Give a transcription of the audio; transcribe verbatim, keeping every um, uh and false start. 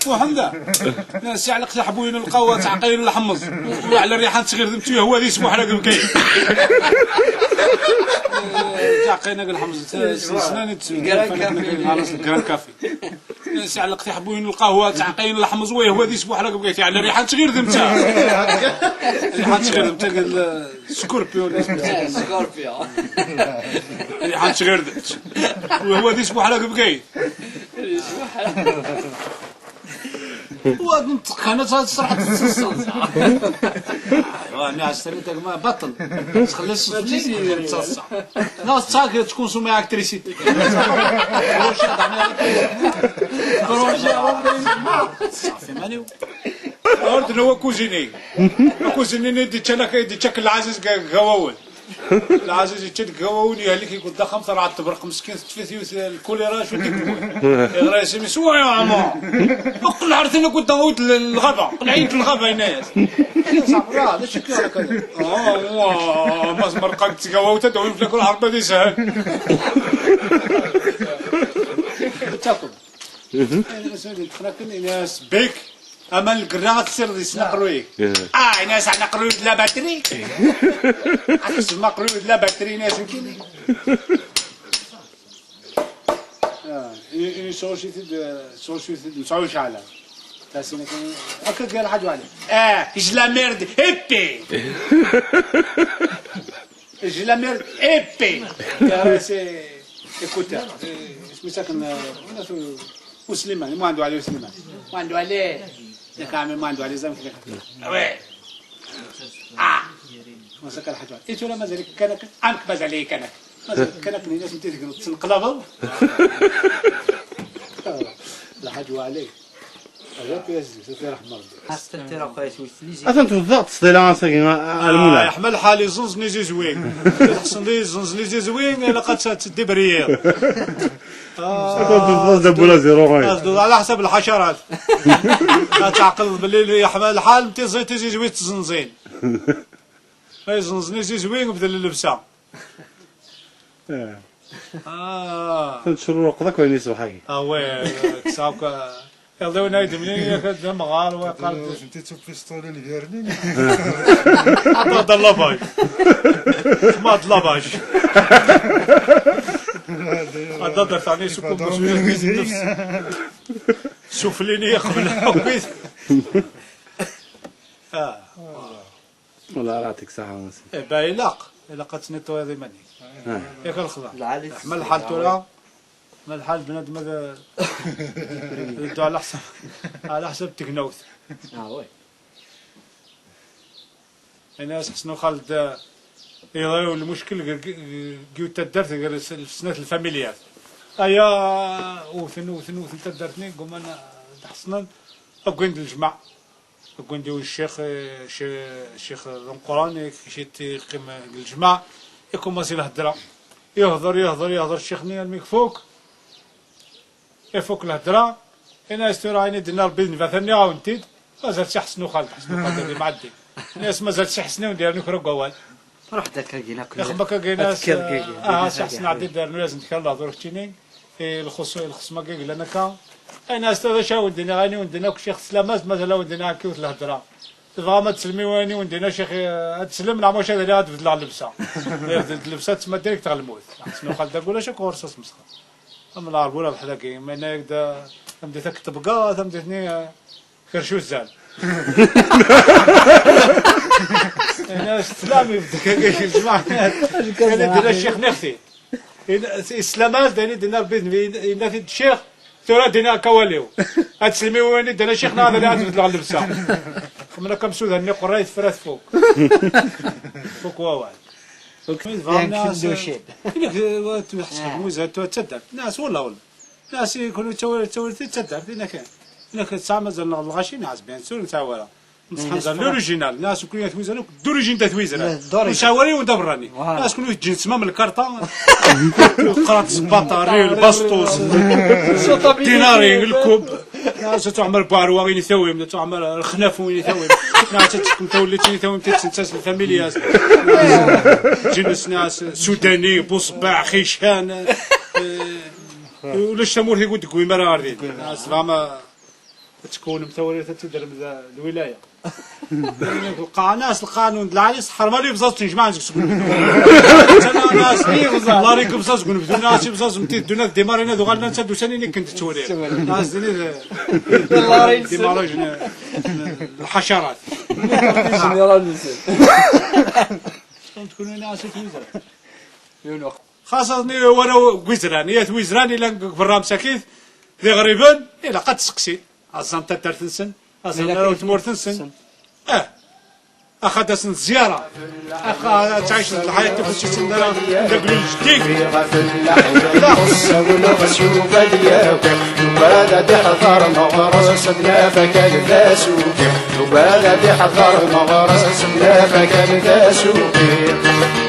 وحمدة. ناس يعلق تحبوين القهوة تعقين الحمص. وعلى الريحة تغير ذمتو هو ذي سموح لك بكي. تعقين الحمص. سناني تسوي. خلاص الجران كافي. ناس يعلق تحبوين القهوة تعقين الحمص ويه هو ذي سموح لك بكي. على الريحة تغير ذمتها. الريحة تغير ذمتها قال سكوربيون. سكوربيون. الريحة تغير ذمتها. وهو ذي سموح لك بكي. ونطق انا تصرح تصصص. انا عشت انا تاك ما بطل. تخلي الصوت لي تصصص. لا تساك تكون سومي الكتريسيتي. صافي ماني. عرضنا وكوزيني. كوزيني دي تشانا كي دي تشاك العزيز قاواول. العزيز يتشد قهوة وني هلك يقول: "دخم ترى عاد تبرق مسكين تفيث يوث الكوليرا شو تقول؟" يا راسي مسوى يا عمو. وقل عرفتني قلت: "داود الغابة، قل عيد الغابة هنا." يا صاحبي، لا، لا شك ولا كذا. آه، آه، ما زمر قاك تقهوة وتدعو في كل عربة دي سهل. تاكل. أنا سمعت أنت خلاك كل الناس بيك. أما القراغة تصير دي سنقروي. آه، الناس على قروي لا باتري. عكس ما قروي لا باتري ناس كيني. آه، إني، إني سوشي تد، سوشي تد، مسوي شعلة. تاسينا كان، أكل قال حاجة عليه. آه، إيش لا ميرد، هيبي. إيش لا ميرد، هيبي. يا راسي، إيكوتا. إيه، اسمي ساكن، آه، وين اسمه؟ وسليمان، ما عنده عليه وسليمان. ما عنده عليه. يا كامل ما عنده عليه زعما كذا. وي. آه. ما سكر حاجة. إيه ترى مازال كانك، عنك مازال إيه كانك. مازال كانك من الناس متى تقول تنقلبوا. لا حاجة عليه. هذا كويس، سيدي رحمة ربي. حتى انت راه خويا شوي سليزي. اصلا تفضل تصديلة ساكن آه، المولى. يحمل حالي زنزني زي زوين. خصني زنزني زي زوين، إلا قد تدي بريير. آه، دابا لا زيرو غاية. أصدو على حسب الحشرات. لا تعقل باللي يحمل الحال، متي زين، تيزي زوين تزنزين. أي زنزني زي زوين بدل اللبسة. آه. آه. تنشروا الرقدة كوين يصبح هاكي. آه، وي، تساوك، يلا وين هايدي منين ياك هاد المغار وقال. انت تشوف في سطولي الفيرني. هذا هذا لافاج. ما هاد لافاج. هذا درت عليه سكون مسؤولية النفس. سفليني قبل. آه. والله يعطيك الصحة ونسي. إيه، با إلاق، إلاق تنيطوي هذه ماني. آه. ياك الخضر. العالي حمل الحال ترى، ما الحال بنادم هذا. يدو على حسب، على حسب التكنوت. اه وي. أنا حسنو خالد، آه، يضيعوا المشكل غير كي-، كيو تدرت غير الس-، السنات الفاميليات. أيا، وثن، وثن، وثن تدرتني، قوم أنا حسنا، أقوين الجمع. كون ديو الشيخ، الشيخ، الشيخ القرآن، كي شي تيقيم الجمعة، يكوماسي الهدرة. يهضر، يهضر، يهضر الشيخ نيال ميك فوق. يفوق الهدرة. إنا استورا عيني دنا ربي نباتني عاونتيد. مازال شي حسن وخالد، حسن وخالد اللي معدي. الناس مازال شي حسن وندير نكرو قوال. روح داك كاكينا كل يخبك كاكينا أتكر كاكينا. آه، شي حسن عدي دار لازم تكال الله دروك تشيني. إيه، الخص-، الخصمة كي قلنا كا. أنا أستاذ شا ودينا، غاني ودينا كل شيخ سلامات، مثلًا ودينا كيوت الهدرة. تبغى ما تسلمي واني ودينا شيخ، آه، تسلم، لا، ماشي هذا اللي غتبدل على اللبسة. إلا بدلت اللبسة تسمى ديريكت على الموت. شنو قال دا؟ قول: "شكون رصاص مسخر؟" أما العرب ولا بحال هكا، ما أنا هكذا، تمديتك طبقة، تمديتني، آه، كرشو الزال. أنا سلامي بدك هكا يجمع. أنا دير الشيخ نختي. إن-، إسلامات داني دينا ربي ينفي الشيخ، ثورة دينا كواليو. هاد سلمي وين دانا شيخنا هذا اللي عاد بدل اللبسة. خمنا كم سودا ني قراي ثفرات فوق. فوق واوال. فوق. فهمنا يعني كيف س-، دوشين. إنك وتحسب آه. موزة تو تصدق. ناس ولا ولا. ناس يكونوا تور-، تورثي تصدق. إنك، إنك تسعى مازال الغاشي ناس بيان سور نتاع ورا. بصح هذا لوريجينال، الناس كل يوم تويزر، دوريجين تاع تويزر. لا، دوريجين. وشاوري وانت براني. فوالا. الناس كل يوم تجي تسمى من الكارطة. قرات البطاري، البسطوس. ديناري، الكوب. ناس تعمر باروا وين يثوم، تعمر الخناف وين يثوم. ناس تتكم تولي تي ثوم تتسنتس الفاميلياس. جنس ناس سوداني، بوصباع، خيشان. آه، ولا الشامور يقول تقوي مرة غاردين. ناس فاهمة. Ad tkewnem tawrirt ad tt-id-terrem d lwilaya. Lqaɛa-nas lqanun d lɛali s tḥerma li bẓaẓ ttnejmaɛen seg seg unebdu. Ttana-nas lari deg bẓaẓ seg unebdu-nas i bẓaẓ mti dduna d dimarina d uɣalna d tadusanin i kent-ttwaliɣ. Nas dini d dimarij n lḥacarat. Général nsen. Tkun-as i twizra. Xas aḍni waraw n wizran, i at wizran ilan deg berra msakit, d iɣriben, ilaq ad tseqsi. Aẓan taddart-nsen, aẓan ara tmurt-nsen. Eh, axa ad asen zziyara. Axa ad ttɛicen lḥayat tifus-nsen ara d aglu n jeddi. Yugad ad iḥḍer meɣres n lafakal d asuki. Yugad ad iḥḍer meɣres n lafakal d asuki.